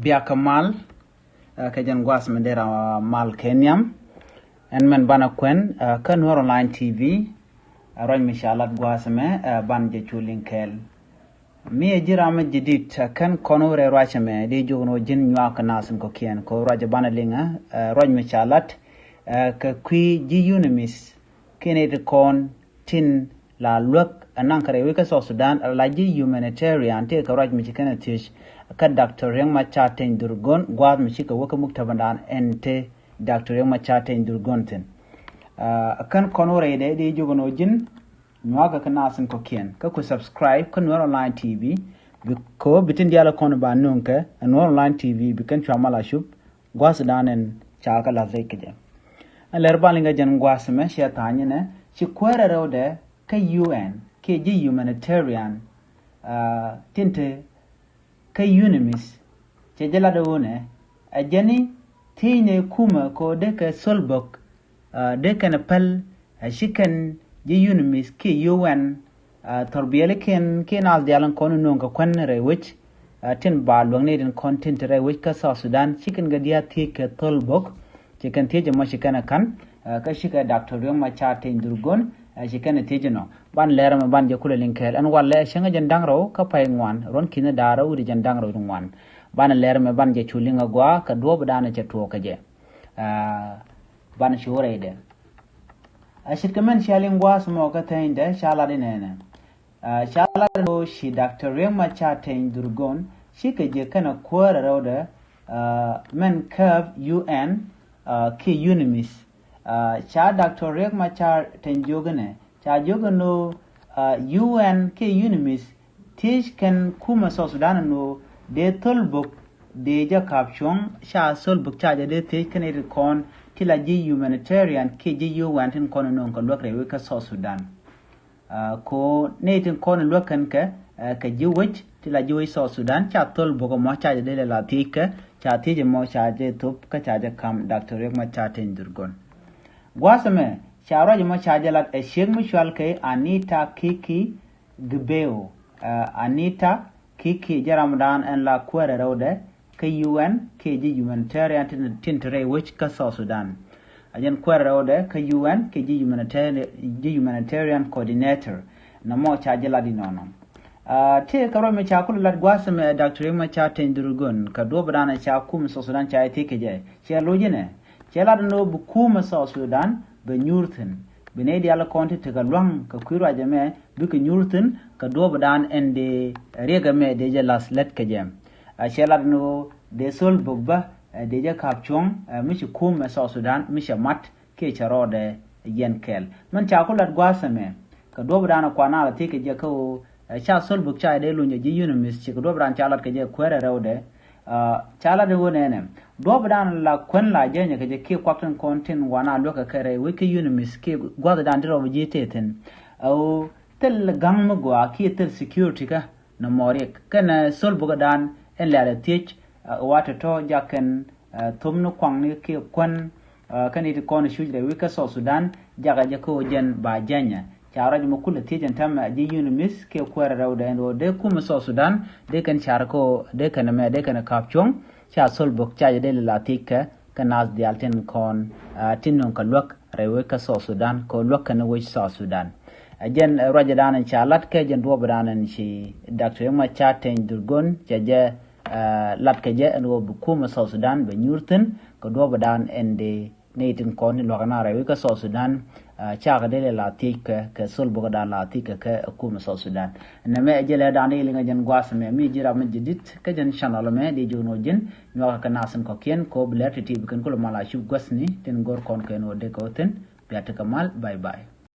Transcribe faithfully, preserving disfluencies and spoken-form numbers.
Biakä mal, ɛ, kɛ jɛn gua̱a̱th mi dee ra mal kɛ nhiam. Ɛn mɛn banɛ kuɛn, ɛ, kä Nuer Online T V, ɛ, ruac mi ca lat gua̱a̱th mɛ, ɛ, ban jɛ cu liŋ kɛɛl. Mi ɛ ji̱ ram mi jadid, ɛ, kɛn kɔn wä rɛy ruac mɛ, di jok ni wä ji̱n nyuak kɛ nath in kɔ̱kiɛn, kɛ wä ruac banɛ liŋ, ɛ, ruac mi ca lat, ɛ, kɛ kui̱ ji̱ UNMISS, kiɛ nɛy ti kɔn tin la luäk ɛ naŋ kɛ rɛy wec kä South Sudan, la ji̱ humanitarian, tëëkɛ ruac mi ci kɛn ɛ thiec kä Doctor Riek Machar Teny Dhurgon, gua̱a̱th mi cikɛ wä kä muktabandan ɛn te Doctor Riek Machar Teny Dhurgon thi̱n. Ɛ, kän kɔn wä rɛydɛ di jok ni wä ji̱n nyuakä kɛ nath in kɔ̱kiɛn, kä ku subscribe kä Nuer Online T V, bi kɛ wä bi tin diaal kɔn ba nöŋ kɛ ɛ Nuer Online T V, bi kɛn cua mal a cup gua̱a̱th dan ɛn ca kɛ la̱th rɛy kɛ jɛ. Ɛn lɛr ban liŋ kɛ jɛn gua̱a̱th mɛ ciɛ tha̱a̱ny nɛ, ci kuäärä rɛwdɛ kä UN kiɛ ji̱ humanitarian, ɛ, tin te kä UNMISS, cɛ jɛ lat ɣöö nɛ, ɛ jɛn ni thiecnɛ kumɛ kɛ ɣöö dee kɛ thöl bök, ɛ, dee kɛn päl, ɛ, ci kɛn ji̱ UNMISS kiɛ UN, ɛ, thɔrbiɛlikiɛn kiɛ naath diaal in kɔn in nööŋ kɛ kuän rɛy wec, ɛ, tin ba luäk ni tin kɔn tin te rɛy wec kä South Sudan, ci kɛn kɛ diaal thiec kɛ thöl bök, ci kɛn thiec ɛmɔ ci kɛn ɛ ka̱n, ɛ, kä cikɛ Doctor Riek Machar Teny Dhurgon, ɛ, ci kɛn ɛ thiec inɔ. Ban lɛr mɛ ban jɛ kulɛ liŋ kɛɛl. Ɛn walɛ ɛ cäŋ ɛ jɛn da̱ŋ rɛw kä pay ŋuan, ruɔ̱n ki̱n da̱ŋ rɛw wi̱cdɛ jɛn da̱ŋ rɛw wi̱cdɛ ŋuan. Ban lɛr mɛ ban jɛ cu liŋ a gɔaa kɛ duɔ̱ɔ̱p dan ɛ cɛ tuɔɔk kɛ jɛ. Ɛ, ban cu rɛydɛ. A ce̱tkɛ mɛn cia liŋ gua̱a̱th mɔ kä thɛnydɛ ca lat inɛnɛ. Ɛ, ca lat ni ɣöö ci Doctor Riek Machar Teny Dhurgon cikɛ jɛ kɛnɛ kuäärä rɛwdɛ, ɛ, mɛn kääp UN, ɛ, kiɛ UNMISS. Ɛ, ca Doctor Riek Machar Teny jiök inɛ, ca jiök inɔ, ɛ, UN kiɛ UNMISS thiec kɛn kumɛ South Sudan inɔ dee thöl bök dee jɛ ka̱p cuɔ̱ŋ, ca thöl bök ca jɛ dee thiec kɛn nɛy ti kɔn ti la ji̱ humanitarian kiɛ ji̱ UN tin kɔn inɔ kɛ luäk rɛy wec kä South Sudan. Ɛ, kɛ ɣöö nɛy tin kɔn in luäk kɛn kɛ, ɛ, kɛ ji̱ wec, ti la ji̱ wec South Sudan, ca thöl bök ɛmɔ ca jɛ dee lɛ la thiec kɛ, ca thiec ɛmɔ ca jɛ thop, kä ca jɛ ka̱m Doctor Riek Machar Teny Dhurgon. Gua̱a̱th ɛmɛ, ca ruac ɛmɔ ca jɛ lat ɛ ciek mi cual kɛ Anita Kiki Gbeu, ɛ, Anita Kiki jɛ ramdan ɛn la kuäärä rɛwdɛ, kä UN kiɛ ji̱ humanitarian tin, tin te rɛy wec kä South Sudan. A jɛn kuäärä rɛwdɛ kä UN kiɛ ji̱ humanitarian, ji̱ humanitarian coordinator. Nɔmɔ ca jɛ lat inɔnɔ. Ɛ, tëëkɛ ruac mɛ ca kulɛ lat gua̱a̱th mɛ Doctor Riek Machar Teny Dhurgon kɛ duɔ̱ɔ̱p dan ca kumɛ South Sudan ca jɛ thiec kɛ jɛ. Cɛ lo̱c inɛ. Cɛ lat inɔ bi kumɛ South Sudan bɛ nyuur thi̱n. Bi nɛy diaal kɔn ti tekɛ lua̱ŋ kɛ kui̱ ruac ɛmɛ bikɛ nyuur thi̱n kɛ duɔ̱ɔ̱p dan ɛn dee Riek ɛmɛ dee jɛ la̱th lät kɛ jɛ. A cɛ lat ni ɣöö dee thöl bök bä, ɛ, dee jɛ ka̱p cuɔ̱ŋ, ɛ, mi ci kumɛ South Sudan mi cɛ mat kiɛ cɛ rɔɔdɛ yɛn kɛɛl. Mɛn ca ku lat gua̱a̱th ɛmɛ kɛ duɔ̱ɔ̱p dan kuan a la thiec kɛ jɛ kä ɣöö, ɛ, ca thöl bök ca dee luny ɛ ji̱ UNMISS ci kɛ duɔ̱ɔ̱p dan ca lat kɛ jɛ kuäärä rɛwdɛ. Ɛ, ca lat ni ɣöö nɛnɛ duɔ̱ɔ̱p dan la kuän la jɛnyɛ kɛ jɛ kiɛ kuak tin kɔn tin wan a luäk kɛ kɛ rɛy wec kä UNMISS kiɛ gua̱a̱th dan ti rɔɔdɛ ji̱ tëë thi̱n. Ɛ ɣöö thil ga̱ŋ mi gɔaa kiɛ thil security kä nɔmɔ Riek kɛnɛ thöl bök dan ɛn lɛ̈ɛ̈l ɛ thiec, ɛ, wa tɔ̱tɔ̱ jak kɛn, ɛ, thöpni kuaŋni kiɛ kuän, ɛ, kɛn i̱ ti kɔn cuc rɛy wec kä South Sudan, jakɛ jɛ kä ɣöö jɛn ba jɛnyɛ. Ca ruac mɛ kulɛ thiec ɛn täämɛ a ji̱ UNMISS kiɛ kuäärä rɛwdɛ ɛn ɣöö dee kumɛ South Sudan dee kɛn car kä ɣöö dee kɛn ɛmɛ dee kɛn ɛ ka̱p cuɔ̱ŋ, ca thöl bök ca jɛ dee lɛ la thiec kɛ, kä naath diaal tin kɔn, ɛ, tin nöŋ kɛ luäk rɛy wec kä South Sudan kɛ ɣöö luäk kɛn wec South Sudan. Ɛ jɛn, ɛ, ruacɛ dan ca lat kɛ jɛn duɔ̱ɔ̱p dan ci Doctor Riek Machar Teny Dhurgon cɛ jɛ, ɛ, lat kɛ jɛ ɛn ɣöö bi kumɛ South Sudan bɛ nyuur thi̱n kɛ duɔ̱ɔ̱p dan ɛn dee nɛy tin kɔn ni lua̱k na rɛy wec kä South Sudan, ɛ, cakɛ dee lɛ la thiec kɛ, kɛ thöl bök dan la thiec kɛ kɛ kumɛ South Sudan. Nɛmɛ ɛ jɛ lɛ dan dee liŋ ɛ jɛn gua̱a̱th mɛ mi ji̱ ram mi jadid kä jɛn channel mɛ dee ji̱ wun wä ji̱n nyuakä kɛ nath in kɔ̱kiɛn kɛ ɣöö bi lɛr ti̱ti̱ bi kɛn kulɛ mal a cup gua̱thni tin go̱r kɔn kɛ ɛn ɣöö dee kɛ wä thi̱n. Bia tekɛ mal, bye bye.